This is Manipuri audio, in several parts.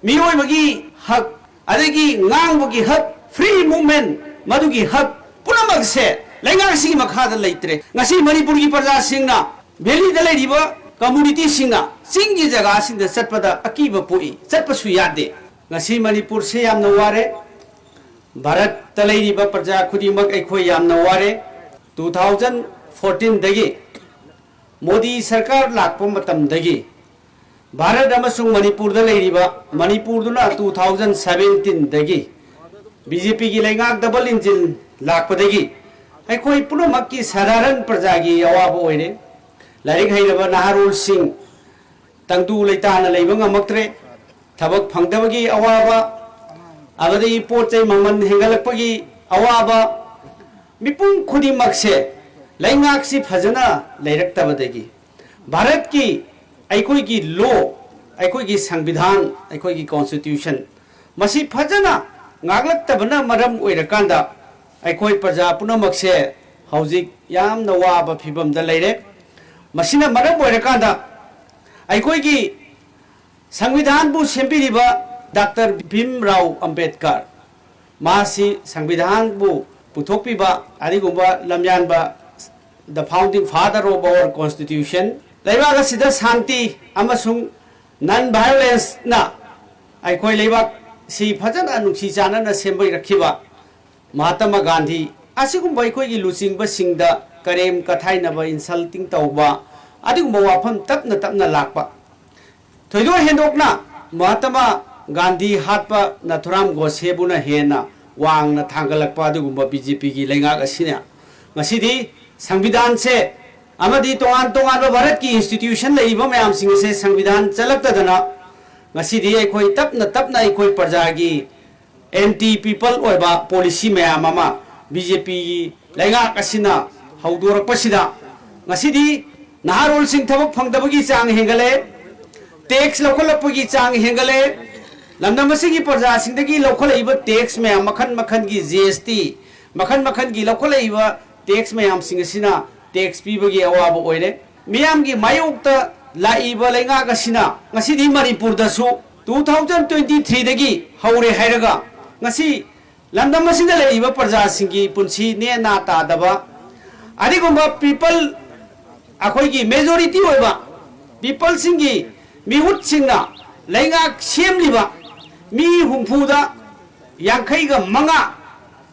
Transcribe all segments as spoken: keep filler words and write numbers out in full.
ꯃꯤꯑꯣꯏꯕꯒꯤ ꯍꯛ, ꯑꯗꯒꯤ ꯉꯥꯡꯕꯒꯤ ꯍꯛ, free movement, ꯃꯗꯨꯒꯤ ꯍꯛ ꯄꯨꯝꯅꯃꯛꯁꯦ ꯂꯩꯉꯥꯛꯁꯤꯒꯤ ꯃꯈꯥꯗ ꯂꯩꯇ꯭ꯔꯦ꯫ ꯉꯁꯤ ꯃꯅꯤꯄꯨꯔꯒꯤ ꯄ꯭ꯔꯖꯥꯁꯤꯡꯅ valley ꯗ ꯂꯩꯔꯤꯕ community ꯁꯤꯡꯅ ꯆꯤꯡꯒꯤ ꯖꯒꯥꯁꯤꯡꯗ ꯆꯠꯄꯗ ꯑꯀꯤꯕ ꯄꯣꯛꯏ, ꯆꯠꯄꯁꯨ ꯌꯥꯗꯦ꯫ ꯉꯁꯤ ꯃꯅꯤꯄꯨꯔꯁꯦ ꯌꯥꯝꯅ ꯋꯥꯔꯦ꯫ ꯚꯥꯔꯠꯇ ꯂꯩꯔꯤꯕ ꯄ꯭ꯔꯖꯥ ꯈꯨꯗꯤꯡꯃꯛ ꯑꯩꯈꯣꯏ ꯌꯥꯝꯅ ꯋꯥꯔꯦ꯫ Two thousand fourteen ꯗꯒꯤ ꯃꯣꯗꯤ ꯁꯔꯀꯥꯔ ꯂꯥꯛꯄ ꯃꯇꯝꯗꯒꯤ ꯚꯥꯔꯠ ꯑꯃꯁꯨꯡ ꯃꯅꯤꯄꯨꯔꯗ ꯂꯩꯔꯤꯕ, ꯃꯅꯤꯄꯨꯔꯗꯨꯅ two thousand seventeen ꯗꯒꯤ BJP ꯒꯤ ꯂꯩꯉꯥꯛ double engine ꯂꯥꯛꯄꯗꯒꯤ ꯑꯩꯈꯣꯏ ꯄꯨꯝꯅꯃꯛꯀꯤ ꯁꯙꯥꯔꯟ ꯄ꯭ꯔꯖꯥꯒꯤ ꯑꯋꯥꯕ ꯑꯣꯏꯔꯦ꯫ ꯂꯥꯏꯔꯤꯛ ꯍꯩꯔꯕ ꯅꯍꯥꯔꯣꯜꯁꯤꯡ ꯇꯪꯗꯨ ꯂꯩꯇꯥꯅ ꯂꯩꯕ ꯉꯝꯃꯛꯇ꯭ꯔꯦ꯫ ꯊꯕꯛ ꯐꯪꯗꯕꯒꯤ ꯑꯋꯥꯕ, ꯑꯃꯗꯤ ꯄꯣꯠ ꯆꯩ ꯃꯃꯜ ꯍꯦꯟꯒꯠꯂꯛꯄꯒꯤ ꯑꯋꯥꯕ, ꯃꯤꯄꯨꯝ ꯈꯨꯗꯤꯡꯃꯛꯁꯦ ꯂꯩꯉꯥꯛꯁꯤ ꯐꯖꯅ ꯂꯩꯔꯛꯇꯕꯗꯒꯤ ꯚꯥꯔꯠꯀꯤ ꯑꯩꯈꯣꯏꯒꯤ law, ꯑꯩꯈꯣꯏꯒꯤ ꯁꯪꯕꯤꯙꯥꯟ, ꯑꯩꯈꯣꯏꯒꯤ constitution ꯃꯁꯤ ꯐꯖꯅ ꯉꯥꯛꯂꯛꯇꯕꯅ ꯃꯔꯝ ꯑꯣꯏꯔꯀꯥꯟꯗ ꯑꯩꯈꯣꯏ ꯄ꯭ꯔꯖꯥ ꯄꯨꯝꯅꯃꯛꯁꯦ ꯍꯧꯖꯤꯛ ꯌꯥꯝꯅ ꯋꯥꯕ ꯐꯤꯕꯝꯗ ꯂꯩꯔꯦ꯫ ꯃꯁꯤꯅ ꯃꯔꯝ ꯑꯣꯏꯔꯀꯥꯟꯗ ꯑꯩꯈꯣꯏꯒꯤ ꯁꯪꯕꯤꯙꯥꯟꯕꯨ ꯁꯦꯝꯕꯤꯔꯤꯕ ꯗꯥꯛꯇꯔ ꯚꯤꯝ ꯔꯥꯎ ꯑꯝꯕꯦꯗꯀꯔ, ꯃꯍꯥꯛꯁꯤ ꯁꯪꯕꯤꯙꯥꯟꯕꯨ ꯄꯨꯊꯣꯛꯄꯤꯕ ꯑꯗꯨꯒꯨꯝꯕ ꯂꯝꯌꯥꯟꯕ, the founding father of our constitution, ꯂꯩꯕꯥꯛ ꯑꯁꯤꯗ ꯁꯥꯟꯇꯤ ꯑꯃꯁꯨꯡ non violence ꯅ ꯑꯩꯈꯣꯏ ꯂꯩꯕꯥꯛꯁꯤ ꯐꯖꯅ ꯅꯨꯡꯁꯤ ꯆꯥꯟꯅꯅ ꯁꯦꯝꯕꯤꯔꯛꯈꯤꯕ ꯃꯍꯥꯇꯃꯥ ꯒꯥꯟꯙꯤ, ꯑꯁꯤꯒꯨꯝꯕ ꯑꯩꯈꯣꯏꯒꯤ ꯂꯨꯆꯤꯡꯕꯁꯤꯡꯗ ꯀꯔꯦꯝ ꯀꯊꯥꯏꯅꯕ, insulting ꯇꯧꯕ, ꯑꯗꯨꯒꯨꯝꯕ ꯋꯥꯐꯝ ꯇꯞꯅ ꯇꯞꯅ ꯂꯥꯛꯄ꯫ ꯊꯣꯏꯗꯣꯛ ꯍꯦꯟꯗꯣꯛꯅ ꯃꯍꯥꯇꯃꯥ ꯒꯥꯟꯙꯤ ꯍꯥꯠꯄ ꯅꯥꯊꯨꯔꯥꯝ ꯒꯣꯗꯁꯦꯕꯨꯅ ꯍꯦꯟꯅ ꯋꯥꯡꯅ ꯊꯥꯡꯒꯠꯂꯛꯄ ꯑꯗꯨꯒꯨꯝꯕ BJP ꯒꯤ ꯂꯩꯉꯥꯛ ꯑꯁꯤꯅ ꯉꯁꯤꯗꯤ ꯁꯪꯕꯤꯙꯥꯟꯁꯦ ꯑꯃꯗꯤ ꯇꯣꯉꯥꯟ ꯇꯣꯉꯥꯟꯕ ꯚꯥꯔꯠꯀꯤ institution ꯂꯩꯔꯤꯕ ꯃꯌꯥꯝꯁꯤꯡ ꯑꯁꯦ ꯁꯪꯕꯤꯙꯥꯟ ꯆꯠꯂꯛꯇꯗꯅ ꯉꯁꯤꯗꯤ ꯑꯩꯈꯣꯏ ꯇꯞꯅ ꯇꯞꯅ ꯑꯩꯈꯣꯏ ꯄ꯭ꯔꯖꯥꯒꯤ anti people ꯑꯣꯏꯕ policy ꯃꯌꯥꯝ ꯑꯃ BJP ꯒꯤ ꯂꯩꯉꯥꯛ ꯑꯁꯤꯅ ꯍꯧꯗꯣꯔꯛꯄꯁꯤꯗ ꯉꯁꯤꯗꯤ ꯅꯍꯥꯔꯣꯜꯁꯤꯡ ꯊꯕꯛ ꯐꯪꯗꯕꯒꯤ ꯆꯥꯡ ꯍꯦꯟꯒꯠꯂꯦ, tax ꯂꯧꯈꯠꯂꯛꯄꯒꯤ ꯆꯥꯡ ꯍꯦꯟꯒꯠꯂꯦ, ꯂꯝꯗꯝ ꯑꯁꯤꯒꯤ ꯄ꯭ꯔꯖꯥꯁꯤꯡꯗꯒꯤ ꯂꯧꯈꯠꯂꯛꯏꯕ tax ꯃꯌꯥꯝ, ꯃꯈꯜ ꯃꯈꯜꯒꯤ GST, ꯃꯈꯜ ꯃꯈꯜꯒꯤ ꯂꯧꯈꯠꯂꯛꯏꯕ tax ꯃꯌꯥꯝꯁꯤꯡ ꯑꯁꯤꯅ tax ꯄꯤꯕꯒꯤ ꯑꯋꯥꯕ ꯑꯣꯏꯔꯦ꯫ ꯃꯤꯌꯥꯝꯒꯤ ꯃꯥꯌꯣꯛꯇ ꯂꯥꯛꯏꯕ ꯂꯩꯉꯥꯛ ꯑꯁꯤꯅ ꯉꯁꯤꯗꯤ ꯃꯅꯤꯄꯨꯔꯗꯁꯨ ꯇꯨ ꯊꯥꯎꯖꯟ ꯇ꯭ꯋꯦꯟꯇꯤ ꯊ꯭ꯔꯤꯗꯒꯤ ꯍꯧꯔꯦ ꯍꯥꯏꯔꯒ ꯉꯁꯤ ꯂꯝꯗꯝ ꯑꯁꯤꯗ ꯂꯩꯔꯤꯕ ꯄ꯭ꯔꯖꯥꯁꯤꯡꯒꯤ ꯄꯨꯟꯁꯤ ꯅꯦꯅꯥ ꯇꯥꯗꯕ, ꯑꯗꯨꯒꯨꯝꯕ ꯄꯤꯄꯜ, ꯑꯩꯈꯣꯏꯒꯤ ꯃꯦꯖꯣꯔꯤꯇꯤ ꯑꯣꯏꯕ ꯄꯤꯄꯜꯁꯤꯡꯒꯤ ꯃꯤꯍꯨꯠꯁꯤꯡꯅ ꯂꯩꯉꯥꯛ ꯁꯦꯝꯂꯤꯕ ꯃꯤ ꯍꯨꯝꯐꯨꯗ ꯌꯥꯡꯈꯩꯒ ꯃꯉꯥ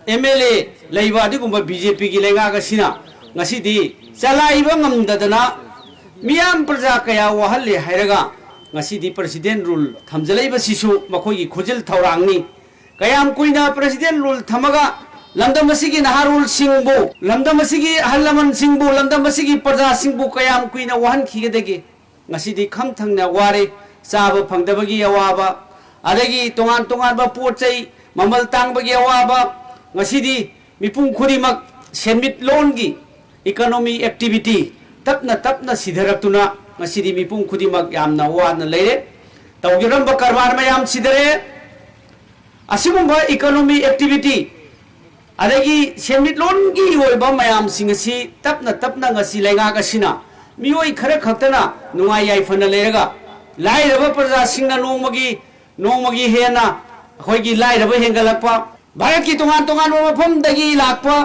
ꯑꯦꯝ ꯑꯦꯜ ꯑꯦ ꯂꯩꯕ ꯑꯗꯨꯒꯨꯝꯕ ꯕꯤ ꯖꯦ ꯄꯤꯒꯤ ꯂꯩꯉꯥꯛ ꯑꯁꯤꯅ ꯉꯁꯤꯗꯤ ꯆꯂꯥꯏꯕ ꯉꯝꯗꯗꯅ ꯃꯤꯌꯥꯝ ꯄ꯭ꯔꯖꯥ ꯀꯌꯥ ꯋꯥꯍꯜꯂꯦ ꯍꯥꯏꯔꯒ ꯉꯁꯤꯗꯤ ꯄ꯭ꯔꯁꯤꯗꯦꯟ ꯔꯨꯜ ꯊꯝꯖꯤꯜꯂꯛꯏꯕꯁꯤꯁꯨ ꯃꯈꯣꯏꯒꯤ ꯈꯨꯖꯤꯜ ꯊꯧꯔꯥꯡꯅꯤ꯫ ꯀꯌꯥꯝ ꯀꯨꯏꯅ ꯄ꯭ꯔꯁꯤꯗꯦꯟ ꯔꯨꯜ ꯊꯝꯃꯒ ꯂꯝꯗꯝ ꯑꯁꯤꯒꯤ ꯅꯍꯥꯔꯣꯜꯁꯤꯡꯕꯨ, ꯂꯝꯗꯝ ꯑꯁꯤꯒꯤ ꯑꯍꯜ ꯂꯃꯟꯁꯤꯡꯕꯨ, ꯂꯝꯗꯝ ꯑꯁꯤꯒꯤ ꯄ꯭ꯔꯖꯥꯁꯤꯡꯕꯨ ꯀꯌꯥꯝ ꯀꯨꯏꯅ ꯋꯥꯍꯟꯈꯤꯒꯗꯒꯦ? ꯉꯁꯤꯗꯤ ꯈꯝ ꯊꯪꯅ ꯋꯥꯔꯦ꯫ ꯆꯥꯕ ꯐꯪꯗꯕꯒꯤ ꯑꯋꯥꯕ, ꯑꯗꯒꯤ ꯇꯣꯉꯥꯟ ꯇꯣꯉꯥꯟꯕ ꯄꯣꯠ ꯆꯩ ꯃꯃꯜ ꯇꯥꯡꯕꯒꯤ ꯑꯋꯥꯕ, ꯉꯁꯤꯗꯤ ꯃꯤꯄꯨꯝ ꯈꯨꯗꯤꯡꯃꯛ ꯁꯦꯟꯃꯤꯠꯂꯣꯟꯒꯤ economy activity ꯇꯞꯅ ꯇꯞꯅ ꯁꯤꯊꯔꯛꯇꯨꯅ ꯉꯁꯤꯗꯤ ꯃꯤꯄꯨꯝ ꯈꯨꯗꯤꯡꯃꯛ ꯌꯥꯝꯅ ꯋꯥꯅ ꯂꯩꯔꯦ꯫ ꯇꯧꯖꯔꯝꯕ ꯀꯔꯕꯥꯔ ꯃꯌꯥꯝ ꯁꯤꯊꯔꯦ꯫ ꯑꯁꯤꯒꯨꯝꯕ economy activity ꯑꯗꯒꯤ ꯁꯦꯟꯃꯤꯠꯂꯣꯟꯒꯤ ꯑꯣꯏꯕ ꯃꯌꯥꯝꯁꯤꯡ ꯑꯁꯤ ꯇꯞꯅ ꯇꯞꯅ ꯉꯁꯤ ꯂꯩꯉꯥꯛ ꯑꯁꯤꯅ ꯃꯤꯑꯣꯏ ꯈꯔ ꯈꯛꯇꯅ ꯅꯨꯡꯉꯥꯏ ꯌꯥꯏꯐꯅ ꯂꯩꯔꯒ ꯂꯥꯏꯔꯕ ꯄ꯭ꯔꯖꯥꯁꯤꯡꯅ ꯅꯣꯡꯃꯒꯤ ꯅꯣꯡꯃꯒꯤ ꯍꯦꯟꯅ ꯑꯩꯈꯣꯏꯒꯤ ꯂꯥꯏꯔꯕ ꯍꯦꯟꯒꯠꯂꯛꯄ, ꯚꯥꯔꯠꯀꯤ ꯇꯣꯉꯥꯟ ꯇꯣꯉꯥꯟꯕ ꯃꯐꯝꯗꯒꯤ ꯂꯥꯛꯄ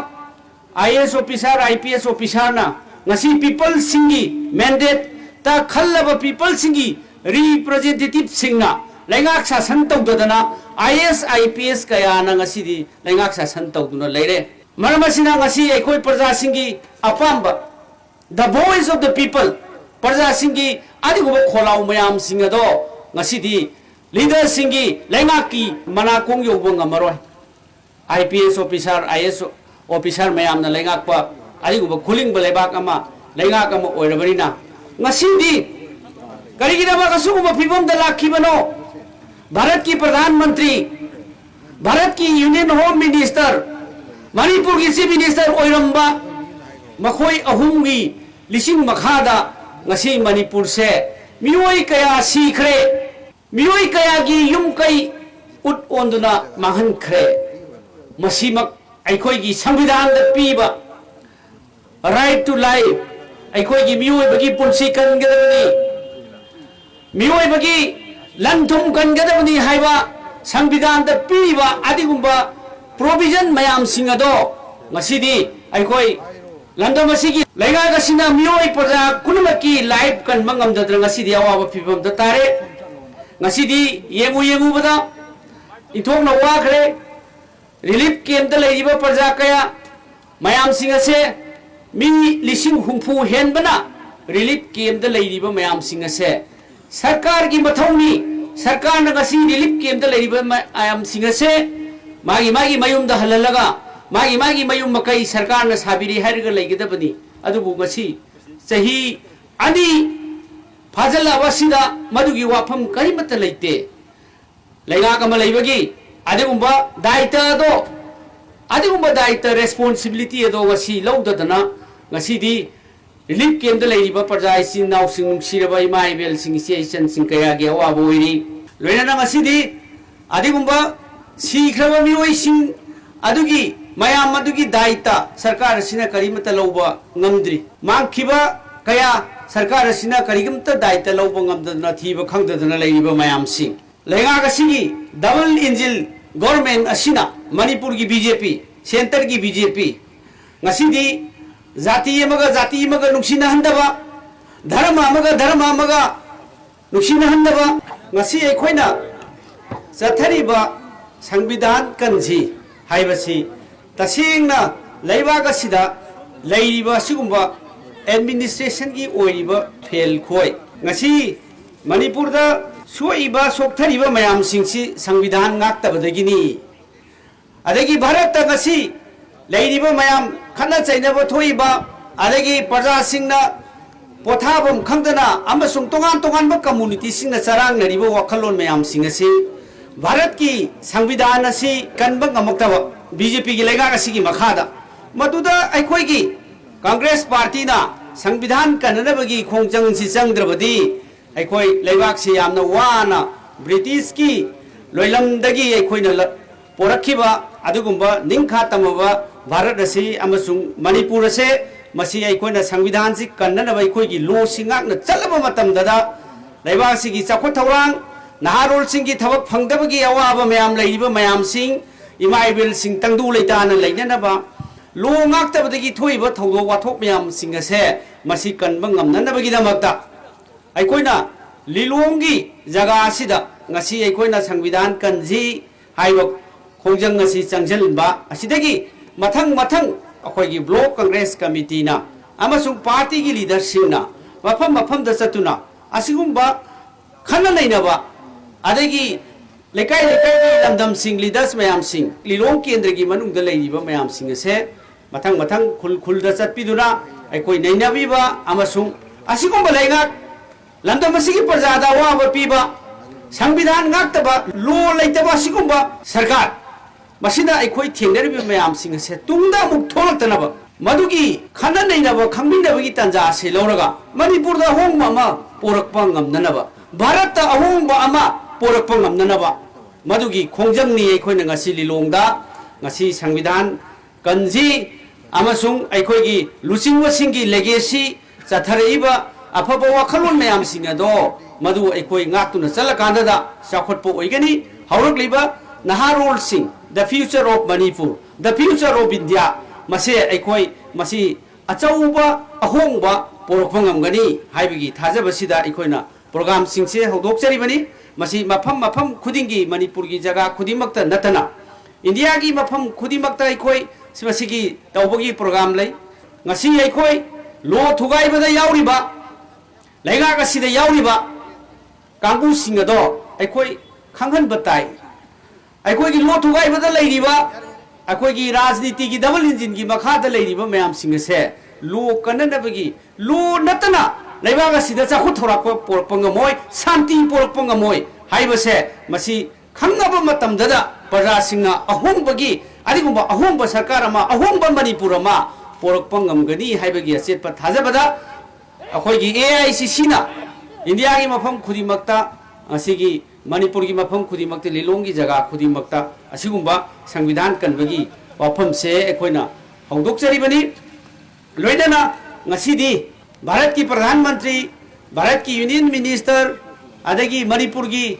I A S officer, I P S ꯑꯣꯐꯤꯁꯥꯔꯅ ꯉꯁꯤ ꯄꯤꯄꯜꯁꯤꯡꯒꯤ ꯃꯦꯟꯗꯦꯠꯇ ꯈꯜꯂꯕ ꯄꯤꯄꯜꯁꯤꯡꯒꯤ ꯔꯤꯄ꯭ꯔꯖꯦꯟꯇꯦꯇꯤꯚꯁꯤꯡꯅ ꯂꯩꯉꯥꯛ ꯁꯥꯁꯟ ꯇꯧꯗꯗꯅ I A S, I P S ꯀꯌꯥꯅ ꯉꯁꯤꯗꯤ ꯂꯩꯉꯥꯛ ꯁꯥꯁꯟ ꯇꯧꯗꯨꯅ ꯂꯩꯔꯦ꯫ ꯃꯔꯝ ꯑꯁꯤꯅ ꯉꯁꯤ ꯑꯩꯈꯣꯏ ꯄ꯭ꯔꯖꯥꯁꯤꯡꯒꯤ ꯑꯄꯥꯝꯕ, the voice of the people, ꯄ꯭ꯔꯖꯥꯁꯤꯡꯒꯤ ꯑꯗꯨꯒꯨꯝꯕ ꯈꯣꯜꯂꯥꯎ ꯃꯌꯥꯝꯁꯤꯡ ꯑꯗꯣ ꯉꯁꯤꯗꯤ ꯂꯤꯗꯔꯁꯤꯡꯒꯤ ꯂꯩꯉꯥꯛꯀꯤ ꯃꯅꯥꯀꯣꯡ ꯌꯧꯕ ꯉꯝꯃꯔꯣꯏ꯫ I P S officer, I A S officer ꯃꯌꯥꯝꯅ ꯂꯩꯉꯥꯛꯄ ꯑꯗꯨꯒꯨꯝꯕ ꯈꯨꯂꯤꯡꯕ ꯂꯩꯕꯥꯛ ꯑꯃ, ꯂꯩꯉꯥꯛ ꯑꯃ ꯑꯣꯏꯔꯕꯅꯤꯅ ꯉꯁꯤꯗꯤ ꯀꯔꯤꯒꯤꯗꯃꯛ ꯑꯁꯤꯒꯨꯝꯕ ꯐꯤꯕꯝꯗ ꯂꯥꯛꯈꯤꯕꯅꯣ? ꯚꯥꯔꯠꯀꯤ ꯄ꯭ꯔꯙꯥꯟ ꯃꯟꯇ꯭ꯔꯤ, ꯚꯥꯔꯠꯀꯤ ꯌꯨꯅꯤꯌꯟ ꯍꯣꯝ ꯃꯤꯅꯤꯁꯇꯔ, ꯃꯅꯤꯄꯨꯔꯒꯤ ꯆꯤꯐ ꯃꯤꯅꯤꯁꯇꯔ ꯑꯣꯏꯔꯝꯕ ꯃꯈꯣꯏ ꯑꯍꯨꯝꯒꯤ ꯂꯤꯁꯤꯡ ꯃꯈꯥꯗ ꯉꯁꯤ ꯃꯅꯤꯄꯨꯔꯁꯦ ꯃꯤꯑꯣꯏ ꯀꯌꯥ ꯁꯤꯈ꯭ꯔꯦ, ꯃꯤꯑꯣꯏ ꯀꯌꯥꯒꯤ ꯌꯨꯝ ꯀꯩ ꯎꯠ ꯑꯣꯟꯗꯨꯅ ꯃꯥꯡꯍꯟꯈ꯭ꯔꯦ꯫ ꯃꯁꯤꯃꯛ ꯑꯩꯈꯣꯏꯒꯤ ꯁꯪꯕꯤꯙꯥꯟꯗ ꯄꯤꯕ right to life, ꯑꯩꯈꯣꯏꯒꯤ ꯃꯤꯑꯣꯏꯕꯒꯤ ꯄꯨꯟꯁꯤ ꯀꯟꯒꯗꯕꯅꯤ꯫ ꯃꯤꯑꯣꯏꯕꯒꯤ ꯂꯟ ꯊꯨꯝ ꯀꯟꯒꯗꯕꯅꯤ ꯍꯥꯏꯕ ꯁꯪꯕꯤꯙꯥꯟꯗ ꯄꯤꯔꯤꯕ ꯑꯗꯨꯒꯨꯝꯕ provision ꯃꯌꯥꯝꯁꯤꯡ ꯑꯗꯣ ꯉꯁꯤꯗꯤ ꯑꯩꯈꯣꯏ ꯂꯝꯗꯝ ꯑꯁꯤꯒꯤ ꯂꯩꯉꯥꯛ ꯑꯁꯤꯅ ꯃꯤꯑꯣꯏ ꯄ꯭ꯔꯖꯥ ꯄꯨꯝꯅꯃꯛꯀꯤ life ꯀꯟꯕ ꯉꯝꯗꯗꯅ ꯉꯁꯤꯗꯤ ꯑꯋꯥꯕ ꯐꯤꯕꯝꯗ ꯇꯥꯔꯦ꯫ ꯉꯁꯤꯗꯤ ꯌꯦꯡꯉꯨ ꯌꯦꯡꯉꯨꯕꯗ ꯏꯟꯊꯣꯛꯅ ꯋꯥꯈ꯭ꯔꯦ꯫ Relief campꯇ ꯂꯩꯔꯤꯕ ꯄ꯭ꯔꯖꯥ ꯀꯌꯥ ꯃꯌꯥꯝꯁꯤꯡ ꯑꯁꯦ, ꯃꯤ ꯂꯤꯁꯤꯡ ꯍꯨꯝꯐꯨ ꯍꯦꯟꯕꯅ relief campꯇ ꯂꯩꯔꯤꯕ ꯃꯌꯥꯝꯁꯤꯡ ꯑꯁꯦ ꯁꯔꯀꯥꯔꯒꯤ ꯃꯊꯧꯅꯤ꯫ ꯁꯔꯀꯥꯔꯅ ꯉꯁꯤ relief campꯇ ꯂꯩꯔꯤꯕ ꯃꯌꯥꯝꯁꯤꯡ ꯑꯁꯦ ꯃꯥꯒꯤ ꯃꯥꯒꯤ ꯃꯌꯨꯝꯗ ꯍꯜꯍꯜꯂꯒ ꯃꯥꯒꯤ ꯃꯥꯒꯤ ꯃꯌꯨꯝ ꯃꯀꯩ ꯁꯔꯀꯥꯔꯅ ꯁꯥꯕꯤꯔꯦ ꯍꯥꯏꯔꯒ ꯂꯩꯒꯗꯕꯅꯤ꯫ ꯑꯗꯨꯕꯨ ꯉꯁꯤ ꯆꯍꯤ ꯑꯅꯤ ꯐꯥꯖꯤꯜꯂꯛꯑꯕ ꯑꯁꯤꯗ ꯃꯗꯨꯒꯤ ꯋꯥꯐꯝ ꯀꯔꯤꯃꯠꯇ ꯂꯩꯇꯦ꯫ ꯂꯩꯉꯥꯛ ꯑꯃ ꯂꯩꯕꯒꯤ ꯑꯗꯨꯒꯨꯝꯕ ꯗꯥꯏꯇ ꯑꯗꯣ, ꯑꯗꯨꯒꯨꯝꯕ ꯗꯥꯏꯇ, responsibility ꯑꯗꯣ ꯉꯁꯤ ꯂꯧꯗꯗꯅ ꯉꯁꯤꯗꯤ relief campꯇ ꯂꯩꯔꯤꯕ ꯄ꯭ꯔꯖꯥ ꯏꯆꯤꯟ ꯏꯅꯥꯎꯁꯤꯡ, ꯅꯨꯡꯁꯤꯔꯕ ꯏꯃꯥ ꯏꯕꯦꯜꯁꯤꯡ, ꯏꯆꯦ ꯏꯆꯟꯁꯤꯡ ꯀꯌꯥꯒꯤ ꯑꯋꯥꯕ ꯑꯣꯏꯔꯤ꯫ ꯂꯣꯏꯅꯅ ꯉꯁꯤꯗꯤ ꯑꯗꯨꯒꯨꯝꯕ ꯁꯤꯈ꯭ꯔꯕ ꯃꯤꯑꯣꯏꯁꯤꯡ ꯑꯗꯨꯒꯤ, ꯃꯌꯥꯝ ꯑꯗꯨꯒꯤ ꯗꯥꯏꯇ ꯁꯔꯀꯥꯔ ꯑꯁꯤꯅ ꯀꯔꯤꯃꯠꯇ ꯂꯧꯕ ꯉꯝꯗ꯭ꯔꯤ꯫ ꯃꯥꯡꯈꯤꯕ ꯀꯌꯥ ꯁꯔꯀꯥꯔ ꯑꯁꯤꯅ ꯀꯔꯤꯒꯨꯝꯇ ꯗꯥꯏꯇ ꯂꯧꯕ ꯉꯝꯗꯗꯅ, ꯊꯤꯕ ꯈꯪꯗꯗꯅ ꯂꯩꯔꯤꯕ ꯃꯌꯥꯝꯁꯤꯡ꯫ ꯂꯩꯉꯥꯛ ꯑꯁꯤꯒꯤ double engine government ꯑꯁꯤꯅ ꯃꯅꯤꯄꯨꯔꯒꯤ ꯕꯤ ꯖꯦ ꯄꯤ, centreꯒꯤ ꯕꯤ ꯖꯦ ꯄꯤ, ꯉꯁꯤꯗꯤ ꯖꯥꯇꯤ ꯑꯃꯒ ꯖꯥꯇꯤ ꯑꯃꯒ ꯅꯨꯡꯁꯤꯅꯍꯟꯗꯕ, ꯙꯔꯃ ꯑꯃꯒ ꯙꯔꯃ ꯑꯃꯒ ꯅꯨꯡꯁꯤꯅꯍꯟꯗꯕ, ꯉꯁꯤ ꯑꯩꯈꯣꯏꯅ ꯆꯠꯊꯔꯤꯕ ꯁꯪꯕꯤꯙꯥꯟ ꯀꯟꯁꯤ ꯍꯥꯏꯕꯁꯤ ꯇꯁꯦꯡꯅ ꯂꯩꯕꯥꯛ ꯑꯁꯤꯗ ꯂꯩꯔꯤꯕ ꯑꯁꯤꯒꯨꯝꯕ administrationꯒꯤ ꯑꯣꯏꯔꯤꯕ ꯐꯦꯜ ꯈꯣꯏ, ꯉꯁꯤ ꯃꯅꯤꯄꯨꯔꯗ ꯁꯣꯛꯏꯕ ꯁꯣꯛꯊꯔꯤꯕ ꯃꯌꯥꯝꯁꯤꯡꯁꯤ ꯁꯪꯕꯤꯙꯥꯟ ꯉꯥꯛꯇꯕꯗꯒꯤꯅꯤ꯫ ꯑꯗꯒꯤ ꯚꯥꯔꯠꯇ ꯉꯁꯤ ꯂꯩꯔꯤꯕ ꯃꯌꯥꯝ ꯈꯠꯅ ꯆꯩꯅꯕ ꯊꯣꯛꯏꯕ, ꯑꯗꯒꯤ ꯄ꯭ꯔꯖꯥꯁꯤꯡꯅ ꯄꯣꯊꯥꯐꯝ ꯈꯪꯗꯅ ꯑꯃꯁꯨꯡ ꯇꯣꯉꯥꯟ ꯇꯣꯉꯥꯟꯕ communityꯁꯤꯡꯅ ꯆꯔꯥꯡꯅꯔꯤꯕ ꯋꯥꯈꯜꯂꯣꯟ ꯃꯌꯥꯝꯁꯤꯡ ꯑꯁꯤ ꯚꯥꯔꯠꯀꯤ ꯁꯪꯕꯤꯙꯥꯟ ꯑꯁꯤ ꯀꯟꯕ ꯉꯝꯃꯛꯇꯕ ꯕꯤ ꯖꯦ ꯄꯤꯒꯤ ꯂꯩꯉꯥꯛ ꯑꯁꯤꯒꯤ ꯃꯈꯥꯗ, ꯃꯗꯨꯗ ꯑꯩꯈꯣꯏꯒꯤ ꯀꯪꯒ꯭ꯔꯦꯁ ꯄꯥꯔꯇꯤꯅ ꯁꯪꯕꯤꯙꯥꯟ ꯀꯟꯅꯅꯕꯒꯤ ꯈꯣꯡꯖꯪꯁꯤ ꯆꯪꯗ꯭ꯔꯕꯗꯤ ꯑꯩꯈꯣꯏ ꯂꯩꯕꯥꯛꯁꯤ ꯌꯥꯝꯅ ꯋꯥꯅ ꯕ꯭ꯔꯤꯇꯤꯁꯀꯤ ꯂꯣꯏꯂꯝꯗꯒꯤ ꯑꯩꯈꯣꯏꯅ ꯂ-, ꯄꯣꯔꯛꯈꯤꯕ ꯑꯗꯨꯒꯨꯝꯕ ꯅꯤꯡꯈꯥ ꯇꯝꯃꯕ ꯚꯥꯔꯠ ꯑꯁꯤ ꯑꯃꯁꯨꯡ ꯃꯅꯤꯄꯨꯔ ꯑꯁꯦ, ꯃꯁꯤ ꯑꯩꯈꯣꯏꯅ ꯁꯪꯕꯤꯙꯥꯟꯁꯤ ꯀꯟꯅꯅꯕ ꯑꯩꯈꯣꯏꯒꯤ ꯂꯣꯁꯤ ꯉꯥꯛꯅ ꯆꯠꯂꯕ ꯃꯇꯝꯗꯗ ꯂꯩꯕꯥꯛ ꯑꯁꯤꯒꯤ ꯆꯥꯎꯈꯠ ꯊꯧꯔꯥꯡ, ꯅꯍꯥꯔꯣꯜꯁꯤꯡꯒꯤ ꯊꯕꯛ ꯐꯪꯗꯕꯒꯤ ꯑꯋꯥꯕ ꯃꯌꯥꯝ ꯂꯩꯔꯤꯕ ꯃꯌꯥꯝꯁꯤꯡ, ꯏꯃꯥ ꯏꯕꯦꯜꯁꯤꯡ ꯇꯪꯗꯨ ꯂꯩꯇꯥꯅ ꯂꯩꯅꯅꯕ, ꯂꯣ ꯉꯥꯛꯇꯕꯗꯒꯤ ꯊꯣꯛꯏꯕ ꯊꯧꯗꯣꯛ ꯋꯥꯊꯣꯛ ꯃꯌꯥꯝꯁꯤꯡ ꯑꯁꯦ ꯃꯁꯤ ꯀꯟꯕ ꯉꯝꯅꯅꯕꯒꯤꯗꯃꯛꯇ ꯑꯩꯈꯣꯏꯅ ꯂꯤꯂꯣꯡꯒꯤ ꯖꯒꯥ ꯑꯁꯤꯗ ꯉꯁꯤ ꯑꯩꯈꯣꯏꯅ ꯁꯪꯕꯤꯙꯥꯟ ꯀꯟꯁꯤ ꯍꯥꯏꯕ ꯈꯣꯡꯖꯪ ꯑꯁꯤ ꯆꯪꯁꯤꯟꯕ ꯑꯁꯤꯗꯒꯤ ꯃꯊꯪ ꯃꯊꯪ ꯑꯩꯈꯣꯏꯒꯤ block congress committeeꯅ ꯑꯃꯁꯨꯡ partyꯒꯤ leaderꯁꯤꯡꯅ ꯃꯐꯝ ꯃꯐꯝꯗ ꯆꯠꯇꯨꯅ ꯑꯁꯤꯒꯨꯝꯕ ꯈꯟꯅ ꯅꯩꯅꯕ, ꯑꯗꯒꯤ ꯂꯩꯀꯥꯏ ꯂꯩꯀꯥꯏꯒꯤ ꯂꯝꯗꯝꯁꯤꯡ, leaders ꯃꯌꯥꯝꯁꯤꯡ, ꯂꯤꯂꯣꯡ ꯀꯦꯟꯗ꯭ꯔꯒꯤ ꯃꯅꯨꯡꯗ ꯂꯩꯔꯤꯕ ꯃꯌꯥꯝꯁꯤꯡ ꯑꯁꯦ ꯃꯊꯪ ꯃꯊꯪ ꯈꯨꯜ ꯈꯨꯜꯗ ꯆꯠꯄꯤꯗꯨꯅ ꯑꯩꯈꯣꯏ ꯅꯩꯅꯕꯤꯕ ꯑꯃꯁꯨꯡ ꯑꯁꯤꯒꯨꯝꯕ ꯂꯩꯉꯥꯛ, ꯂꯝꯗꯝ ꯑꯁꯤꯒꯤ ꯄ꯭ꯔꯖꯥꯗ ꯑꯋꯥꯕ ꯄꯤꯕ, ꯁꯪꯕꯤꯙꯥꯟ ꯉꯥꯛꯇꯕ, law ꯂꯩꯇꯕ ꯑꯁꯤꯒꯨꯝꯕ ꯁꯔꯀꯥꯔ, ꯃꯁꯤꯅ ꯑꯩꯈꯣꯏ ꯊꯦꯡꯅꯔꯤꯕ ꯃꯌꯥꯝꯁꯤꯡ ꯑꯁꯦ ꯇꯨꯡꯗ ꯑꯃꯨꯛ ꯊꯣꯛꯂꯛꯇꯅꯕ, ꯃꯗꯨꯒꯤ ꯈꯟꯅ ꯅꯩꯅꯕ, ꯈꯪꯃꯤꯟꯅꯕꯒꯤ ꯇꯥꯟꯖꯥ ꯑꯁꯤ ꯂꯧꯔꯒ ꯃꯅꯤꯄꯨꯔꯗ ꯑꯍꯣꯡꯕ ꯑꯃ ꯄꯨꯔꯛꯄ ꯉꯝꯅꯅꯕ, ꯚꯥꯔꯠꯇ ꯑꯍꯣꯡꯕ ꯑꯃ ꯄꯨꯔꯛꯄ ꯉꯝꯅꯅꯕ, ꯃꯗꯨꯒꯤ ꯈꯣꯡꯖꯪꯅꯤ ꯑꯩꯈꯣꯏꯅ ꯉꯁꯤ ꯂꯤꯂꯣꯡꯗ, ꯉꯁꯤ ꯁꯪꯕꯤꯙꯥꯟ ꯀꯟꯁꯤ ꯑꯃꯁꯨꯡ ꯑꯩꯈꯣꯏꯒꯤ ꯂꯨꯆꯤꯡꯕꯁꯤꯡꯒꯤ legacy, ꯆꯠꯊꯔꯛꯏꯕ ꯑꯐꯕ ꯋꯥꯈꯜꯂꯣꯟ ꯃꯌꯥꯝꯁꯤꯡ ꯑꯗꯣ ꯃꯗꯨ ꯑꯩꯈꯣꯏ ꯉꯥꯛꯇꯨꯅ ꯆꯠꯂꯀꯥꯟꯗꯗ ꯆꯥꯎꯈꯠꯄ ꯑꯣꯏꯒꯅꯤ꯫ ꯍꯧꯔꯛꯂꯤꯕ ꯅꯍꯥꯔꯣꯜꯁꯤꯡ, the future of Manipur, the future of India, ꯃꯁꯦ ꯑꯩꯈꯣꯏ ꯃꯁꯤ ꯑꯆꯧꯕ ꯑꯍꯣꯡꯕ ꯄꯨꯔꯛꯄ ꯉꯝꯒꯅꯤ ꯍꯥꯏꯕꯒꯤ ꯊꯥꯖꯕꯁꯤꯗ ꯑꯩꯈꯣꯏꯅ programꯁꯤꯡꯁꯦ ꯍꯧꯗꯣꯛꯆꯔꯤꯕꯅꯤ꯫ ꯃꯁꯤ ꯃꯐꯝ ꯃꯐꯝ ꯈꯨꯗꯤꯡꯒꯤ, ꯃꯅꯤꯄꯨꯔꯒꯤ ꯖꯒꯥ ꯈꯨꯗꯤꯡꯃꯛꯇ ꯅꯠꯇꯅ ꯏꯟꯗꯤꯌꯥꯒꯤ ꯃꯐꯝ ꯈꯨꯗꯤꯡꯃꯛꯇ ꯑꯩꯈꯣꯏ ꯃꯁꯤꯒꯤ ꯇꯧꯕꯒꯤ program ꯂꯩ꯫ ꯉꯁꯤ ꯑꯩꯈꯣꯏ law ꯊꯨꯒꯥꯏꯕꯗ ꯌꯥꯎꯔꯤꯕ, ꯂꯩꯉꯥꯛ ꯑꯁꯤꯗ ꯌꯥꯎꯔꯤꯕ ꯀꯥꯡꯕꯨꯁꯤꯡ ꯑꯗꯣ ꯑꯩꯈꯣꯏ ꯈꯪꯍꯟꯕ ꯇꯥꯏ꯫ ꯑꯩꯈꯣꯏꯒꯤ law ꯊꯨꯒꯥꯏꯕꯗ ꯂꯩꯔꯤꯕ, ꯑꯩꯈꯣꯏꯒꯤ ꯔꯥꯖꯅꯤꯇꯤꯒꯤ double engineꯒꯤ ꯃꯈꯥꯗ ꯂꯩꯔꯤꯕ ꯃꯌꯥꯝꯁꯤꯡ ꯑꯁꯦ law ꯀꯟꯅꯅꯕꯒꯤ, law ꯅꯠꯇꯅ ꯂꯩꯕꯥꯛ ꯑꯁꯤꯗ ꯆꯥꯎꯈꯠ ꯊꯧꯔꯥꯛꯄ ꯄꯨꯔꯛꯄ ꯉꯝꯃꯣꯏ, ꯁꯥꯟꯇꯤ ꯄꯨꯔꯛꯄ ꯉꯝꯃꯣꯏ ꯍꯥꯏꯕꯁꯦ ꯃꯁꯤ ꯈꯪꯉꯕ ꯃꯇꯝꯗꯗ ꯄ꯭ꯔꯖꯥꯁꯤꯡꯅ ꯑꯍꯣꯡꯕꯒꯤ, ꯑꯗꯨꯒꯨꯝꯕ ꯑꯍꯣꯡꯕ ꯁꯔꯀꯥꯔ ꯑꯃ, ꯑꯍꯣꯡꯕ ꯃꯅꯤꯄꯨꯔ ꯑꯃ ꯄꯨꯔꯛꯄ ꯉꯝꯒꯅꯤ ꯍꯥꯏꯕꯒꯤ ꯑꯆꯦꯠꯄ ꯊꯥꯖꯕꯗ ꯑꯩꯈꯣꯏꯒꯤ AICCꯅ ꯏꯟꯗꯤꯌꯥꯒꯤ ꯃꯐꯝ ꯈꯨꯗꯤꯡꯃꯛꯇ, ꯉꯁꯤꯒꯤ ꯃꯅꯤꯄꯨꯔꯒꯤ ꯃꯐꯝ ꯈꯨꯗꯤꯡꯃꯛꯇ, ꯂꯤꯂꯣꯡꯒꯤ ꯖꯒꯥ ꯈꯨꯗꯤꯡꯃꯛꯇ ꯑꯁꯤꯒꯨꯝꯕ ꯁꯪꯕꯤꯙꯥꯟ ꯀꯟꯕꯒꯤ ꯋꯥꯐꯝꯁꯦ ꯑꯩꯈꯣꯏꯅ ꯍꯧꯗꯣꯛꯆꯔꯤꯕꯅꯤ꯫ ꯂꯣꯏꯅꯅ ꯉꯁꯤꯗꯤ ꯚꯥꯔꯠꯀꯤ ꯄ꯭ꯔꯙꯥꯟ ꯃꯟꯇ꯭ꯔꯤ, ꯚꯥꯔꯠꯀꯤ Union Minister, ꯑꯗꯒꯤ ꯃꯅꯤꯄꯨꯔꯒꯤ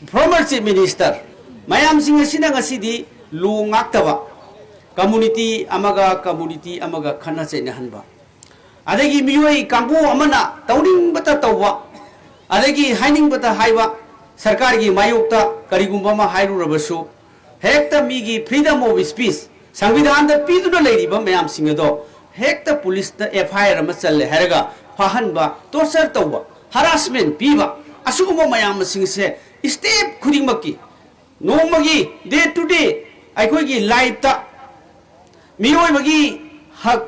Former Chief Minister, ꯃꯌꯥꯝꯁꯤꯡ ꯑꯁꯤꯅ ꯉꯁꯤꯗꯤ ꯂꯣ ꯉꯥꯛꯇꯕ, community ꯑꯃꯒ community ꯑꯃꯒ ꯈꯠꯅ ꯆꯩꯅꯍꯟꯕ, ꯑꯗꯒꯤ ꯃꯤꯑꯣꯏ ꯀꯥꯡꯕꯨ ꯑꯃꯅ ꯇꯧꯅꯤꯡꯕꯇ ꯇꯧꯕ, ꯑꯗꯒꯤ ꯍꯥꯏꯅꯤꯡꯕꯇ ꯍꯥꯏꯕ, ꯁꯔꯀꯥꯔꯒꯤ ꯃꯥꯌꯣꯛꯇ ꯀꯔꯤꯒꯨꯝꯕ ꯑꯃ ꯍꯥꯏꯔꯨꯔꯕꯁꯨ ꯍꯦꯛꯇ ꯃꯤꯒꯤ freedom of speech ꯁꯪꯕꯤꯙꯥꯟꯗ ꯄꯤꯗꯨꯅ ꯂꯩꯔꯤꯕ ꯃꯌꯥꯝꯁꯤꯡ ꯑꯗꯣ ꯍꯦꯛꯇ ꯄꯨꯂꯤꯁꯇ F I R ꯑꯃ ꯆꯜꯂꯦ ꯍꯥꯏꯔꯒ ꯐꯥꯍꯟꯕ, torture ꯇꯧꯕ, harassment ꯄꯤꯕ, ꯑꯁꯤꯒꯨꯝꯕ ꯃꯌꯥꯝꯁꯤꯡꯁꯦ step ꯈꯨꯗꯤꯡꯃꯛꯀꯤ ꯅꯣꯡꯃꯒꯤ day to day ꯑꯩꯈꯣꯏꯒꯤ lifeꯇ ꯃꯤꯑꯣꯏꯕꯒꯤ ꯍꯛ,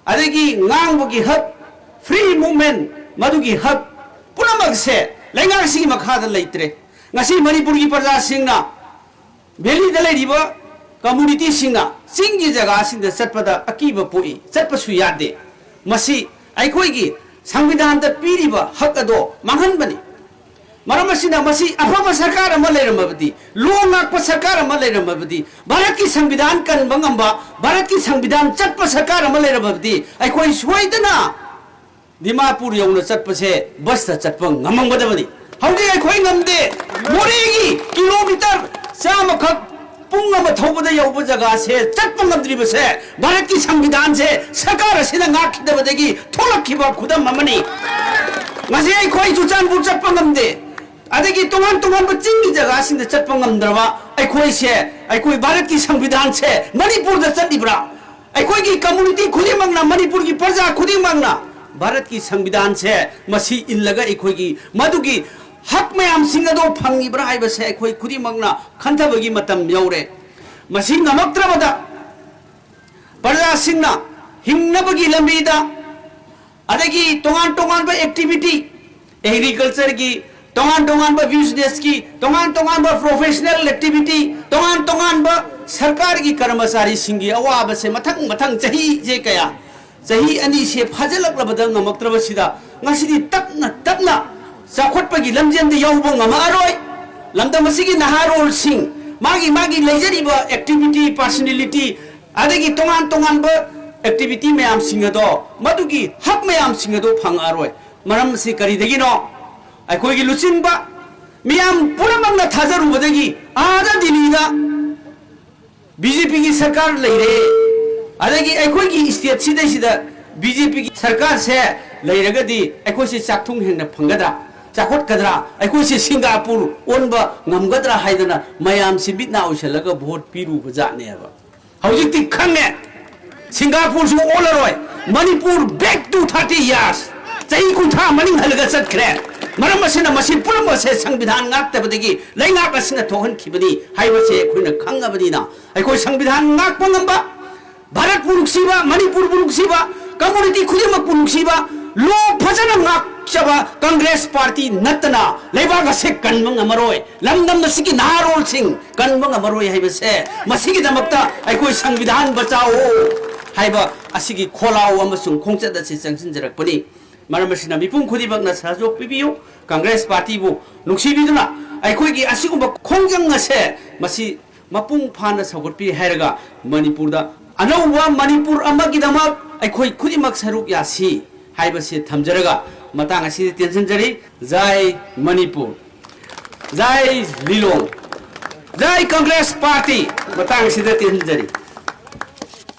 ꯑꯗꯒꯤ ꯉꯥꯡꯕꯒꯤ ꯍꯛ, free movement, ꯃꯗꯨꯒꯤ ꯍꯛ ꯄꯨꯝꯅꯃꯛꯁꯦ ꯂꯩꯉꯥꯛꯁꯤꯒꯤ ꯃꯈꯥꯗ ꯂꯩꯇ꯭ꯔꯦ꯫ ꯉꯁꯤ ꯃꯅꯤꯄꯨꯔꯒꯤ ꯄ꯭ꯔꯖꯥꯁꯤꯡꯅ, valleyꯗ ꯂꯩꯔꯤꯕ communityꯁꯤꯡꯅ ꯆꯤꯡꯒꯤ ꯖꯒꯥꯁꯤꯡꯗ ꯆꯠꯄꯗ ꯑꯀꯤꯕ ꯄꯣꯛꯏ, ꯆꯠꯄꯁꯨ ꯌꯥꯗꯦ꯫ ꯃꯁꯤ ꯑꯩꯈꯣꯏꯒꯤ ꯁꯪꯕꯤꯙꯥꯟꯗ ꯄꯤꯔꯤꯕ ꯍꯛ ꯑꯗꯣ ꯃꯥꯡꯍꯟꯕꯅꯤ꯫ ꯃꯔꯝ ꯑꯁꯤꯅ ꯃꯁꯤ ꯑꯐꯕ ꯁꯔꯀꯥꯔ ꯑꯃ ꯂꯩꯔꯝꯃꯕꯗꯤ, ꯂꯣ ꯉꯥꯛꯄ ꯁꯔꯀꯥꯔ ꯑꯃ ꯂꯩꯔꯝꯃꯕꯗꯤ, ꯚꯥꯔꯠꯀꯤ ꯁꯪꯕꯤꯙꯥꯟ ꯀꯟꯕ ꯉꯝꯕ, ꯚꯥꯔꯠꯀꯤ ꯁꯪꯕꯤꯙꯥꯟ ꯆꯠꯄ ꯁꯔꯀꯥꯔ ꯑꯃ ꯂꯩꯔꯝꯃꯕꯗꯤ, ꯑꯩꯈꯣꯏ ꯁꯣꯏꯗꯅ ꯗꯤꯃꯥꯄꯨꯔ ꯌꯧꯅ ꯆꯠꯄꯁꯦ busꯇ ꯆꯠꯄ ꯉꯝꯃꯝꯒꯗꯕꯅꯤ꯫ ꯍꯧꯖꯤꯛ ꯑꯩꯈꯣꯏ ꯉꯝꯗꯦ꯫ ꯃꯣꯔꯦꯒꯤ kilometre ꯆꯥꯝꯃꯈꯛ ꯄꯨꯡ ꯑꯃ ꯊꯧꯕꯗ ꯌꯧꯕ ꯖꯒꯥꯁꯦ ꯆꯠꯄ ꯉꯝꯗ꯭ꯔꯤꯕꯁꯦ ꯚꯥꯔꯠꯀꯤ ꯁꯪꯕꯤꯙꯥꯟꯁꯦ ꯁꯔꯀꯥꯔ ꯑꯁꯤꯅ ꯉꯥꯛꯈꯤꯗꯕꯗꯒꯤ ꯊꯣꯛꯂꯛꯈꯤꯕ ꯈꯨꯗꯝ ꯑꯃꯅꯤ꯫ ꯉꯁꯤ ꯑꯩꯈꯣꯏ ꯆꯨꯔꯆꯥꯟꯄꯨꯔ ꯆꯠꯄ ꯉꯝꯗꯦ, ꯑꯗꯒꯤ ꯇꯣꯉꯥꯟ ꯇꯣꯉꯥꯟꯕ ꯆꯤꯡꯒꯤ ꯖꯒꯥꯁꯤꯡꯗ ꯆꯠꯄ ꯉꯝꯗ꯭ꯔꯕ ꯑꯩꯈꯣꯏꯁꯦ, ꯑꯩꯈꯣꯏ ꯚꯥꯔꯠꯀꯤ ꯁꯪꯕꯤꯙꯥꯟꯁꯦ ꯃꯅꯤꯄꯨꯔꯗ ꯆꯠꯂꯤꯕ꯭ꯔꯥ? ꯑꯩꯈꯣꯏꯒꯤ community ꯈꯨꯗꯤꯡꯃꯛꯅ, ꯃꯅꯤꯄꯨꯔꯒꯤ ꯄ꯭ꯔꯖꯥ ꯈꯨꯗꯤꯡꯃꯛꯅ ꯚꯥꯔꯠꯀꯤ ꯁꯪꯕꯤꯙꯥꯟꯁꯦ ꯃꯁꯤ ꯏꯜꯂꯒ ꯑꯩꯈꯣꯏꯒꯤ ꯃꯗꯨꯒꯤ ꯍꯛ ꯃꯌꯥꯝꯁꯤꯡ ꯑꯗꯣ ꯐꯪꯉꯤꯕ꯭ꯔꯥ ꯍꯥꯏꯕꯁꯦ ꯑꯩꯈꯣꯏ ꯈꯨꯗꯤꯡꯃꯛꯅ ꯈꯟꯊꯕꯒꯤ ꯃꯇꯝ ꯌꯧꯔꯦ꯫ ꯃꯁꯤ ꯉꯝꯃꯛꯇ꯭ꯔꯕꯗ ꯄ꯭ꯔꯖꯥꯁꯤꯡꯅ ꯍꯤꯡꯅꯕꯒꯤ ꯂꯝꯕꯤꯗ, ꯑꯗꯒꯤ ꯇꯣꯉꯥꯟ ꯇꯣꯉꯥꯟꯕ activity, agricultureꯒꯤ, ꯇꯣꯉꯥꯟ ꯇꯣꯉꯥꯟꯕ businessꯀꯤ, ꯇꯣꯉꯥꯟ ꯇꯣꯉꯥꯟꯕ professional activity, ꯇꯣꯉꯥꯟ ꯇꯣꯉꯥꯟꯕ ꯁꯔꯀꯥꯔꯒꯤ ꯀꯔꯃꯆꯥꯔꯤꯁꯤꯡꯒꯤ ꯑꯋꯥꯕꯁꯦ ꯃꯊꯪ ꯃꯊꯪ ꯆꯍꯤꯁꯦ ꯀꯌꯥ, ꯆꯍꯤ ꯑꯅꯤꯁꯦ ꯐꯥꯖꯤꯜꯂꯛꯂꯕꯗ ꯉꯝꯃꯛꯇ꯭ꯔꯕꯁꯤꯗ ꯉꯁꯤꯗꯤ ꯇꯞꯅ ꯇꯞꯅ ꯆꯥꯎꯈꯠꯄꯒꯤ ꯂꯝꯖꯦꯜꯗ ꯌꯧꯕ ꯉꯝꯃꯛꯑꯔꯣꯏ꯫ ꯂꯝꯗꯝ ꯑꯁꯤꯒꯤ ꯅꯍꯥꯔꯣꯜꯁꯤꯡ ꯃꯥꯒꯤ ꯃꯥꯒꯤ ꯂꯩꯖꯔꯤꯕ activity, personality, ꯑꯗꯒꯤ ꯇꯣꯉꯥꯟ ꯇꯣꯉꯥꯟꯕ activity ꯃꯌꯥꯝꯁꯤꯡ ꯑꯗꯣ, ꯃꯗꯨꯒꯤ ꯍꯛ ꯃꯌꯥꯝꯁꯤꯡ ꯑꯗꯣ ꯐꯪꯉꯛꯑꯔꯣꯏ꯫ ꯃꯔꯝ ꯑꯁꯤ ꯀꯔꯤꯗꯒꯤꯅꯣ? ꯑꯩꯈꯣꯏꯒꯤ ꯂꯨꯆꯤꯡꯕ ꯃꯤꯌꯥꯝ ꯄꯨꯝꯅꯃꯛꯅ ꯊꯥꯖꯔꯨꯕꯗꯒꯤ ꯑꯥꯗ ꯗꯤꯜꯂꯤꯗ ꯕꯤ ꯖꯦ ꯄꯤꯒꯤ ꯁꯔꯀꯥꯔ ꯂꯩꯔꯦ, ꯑꯗꯒꯤ ꯑꯩꯈꯣꯏꯒꯤ ꯁ꯭ꯇꯦꯠ ꯁꯤꯗꯩꯁꯤꯗ ꯕꯤ ꯖꯦ ꯄꯤꯒꯤ ꯁꯔꯀꯥꯔꯁꯦ ꯂꯩꯔꯒꯗꯤ ꯑꯩꯈꯣꯏꯁꯦ ꯆꯥꯛꯊꯨꯡ ꯍꯦꯟꯅ ꯐꯪꯒꯗ꯭ꯔꯥ, ꯆꯥꯎꯈꯠꯀꯗ꯭ꯔꯥ, ꯑꯩꯈꯣꯏꯁꯦ ꯁꯤꯡꯒꯥꯄꯨꯔ ꯑꯣꯟꯕ ꯉꯝꯒꯗ꯭ꯔꯥ ꯍꯥꯏꯗꯅ ꯃꯌꯥꯝꯁꯤ ꯃꯤꯠ ꯅꯥ ꯎꯏꯁꯜꯂꯒ ꯚꯣꯠ ꯄꯤꯔꯨꯕ ꯖꯥꯠꯅꯦꯕ꯫ ꯍꯧꯖꯤꯛꯇꯤ ꯈꯪꯉꯦ, ꯁꯤꯡꯒꯥꯄꯨꯔꯁꯨ ꯑꯣꯜꯂꯔꯣꯏ꯫ Manipur back to thirty years, ꯆꯍꯤ ꯀꯨꯟꯊ꯭ꯔꯥ ꯃꯅꯤꯡ ꯍꯜꯂꯒ ꯆꯠꯈ꯭ꯔꯦ꯫ ꯃꯔꯝ ꯑꯁꯤꯅ ꯃꯁꯤ ꯄꯨꯝꯅꯃꯛ ꯑꯁꯦ ꯁꯪꯕꯤꯙꯥꯟ ꯉꯥꯛꯇꯕꯗꯒꯤ ꯂꯩꯉꯥꯛ ꯑꯁꯤꯅ ꯊꯣꯛꯍꯟꯈꯤꯕꯅꯤ ꯍꯥꯏꯕꯁꯦ ꯑꯩꯈꯣꯏꯅ ꯈꯪꯉꯕꯅꯤꯅ, ꯑꯩꯈꯣꯏ ꯁꯪꯕꯤꯙꯥꯟ ꯉꯥꯛꯄ ꯉꯝꯕ, ꯚꯥꯔꯠꯄꯨ ꯅꯨꯡꯁꯤꯕ, ꯃꯅꯤꯄꯨꯔꯕꯨ ꯅꯨꯡꯁꯤꯕ, community ꯈꯨꯗꯤꯡꯃꯛꯄꯨ ꯅꯨꯡꯁꯤꯕ, law ꯐꯖꯅ ꯉꯥꯛꯆꯕ ꯀꯪꯒ꯭ꯔꯦꯁ ꯄꯥꯔꯇꯤ ꯅꯠꯇꯅ ꯂꯩꯕꯥꯛ ꯑꯁꯦ ꯀꯟꯕ ꯉꯝꯃꯔꯣꯏ꯫ ꯂꯝꯗꯝ ꯑꯁꯤꯒꯤ ꯅꯍꯥꯔꯣꯜꯁꯤꯡ ꯀꯟꯕ ꯉꯝꯃꯔꯣꯏ ꯍꯥꯏꯕꯁꯦ, ꯃꯁꯤꯒꯤꯗꯃꯛꯇ ꯑꯩꯈꯣꯏ ꯁꯪꯕꯤꯙꯥꯟ ꯕꯆꯥꯎ ꯍꯥꯏꯕ ꯑꯁꯤꯒꯤ ꯈꯣꯜꯂꯥꯎ ꯑꯃꯁꯨꯡ ꯈꯣꯡꯆꯠ ꯑꯁꯤ ꯆꯪꯁꯤꯟꯖꯔꯛꯄꯅꯤ꯫ ꯃꯔꯝ ꯑꯁꯤꯅ ꯃꯤꯄꯨꯝ ꯈꯨꯗꯤꯡꯃꯛꯅ ꯁꯍꯖꯣꯒ ꯄꯤꯕꯤꯌꯨ꯫ ꯀꯪꯒ꯭ꯔꯦꯁ ꯄꯥꯔꯇꯤꯕꯨ ꯅꯨꯡꯁꯤꯕꯤꯗꯨꯅ ꯑꯩꯈꯣꯏꯒꯤ ꯑꯁꯤꯒꯨꯝꯕ ꯈꯣꯡꯖꯪ ꯑꯁꯦ ꯃꯁꯤ ꯃꯄꯨꯡ ꯐꯥꯅ ꯁꯧꯒꯠꯄꯤꯔꯦ ꯍꯥꯏꯔꯒ ꯃꯅꯤꯄꯨꯔꯗ ꯑꯅꯧꯕ ꯃꯅꯤꯄꯨꯔ ꯑꯃꯒꯤꯗꯃꯛ ꯑꯩꯈꯣꯏ ꯈꯨꯗꯤꯡꯃꯛ ꯁꯔꯨꯛ ꯌꯥꯁꯤ ꯍꯥꯏꯕꯁꯤ ꯊꯝꯖꯔꯒ ꯃꯇꯥꯡ ꯑꯁꯤꯗ ꯇꯦꯟꯁꯤꯟꯖꯔꯤ꯫ ꯖꯥꯏ ꯃꯅꯤꯄꯨꯔ, ꯖꯥꯏ ꯂꯤꯂꯣꯡ, ꯖꯥꯏ ꯀꯪꯒ꯭ꯔꯦꯁ ꯄꯥꯔꯇꯤ꯫ ꯃꯇꯥꯡ ꯑꯁꯤꯗ ꯇꯦꯟꯁꯤꯟꯖꯔꯤ꯫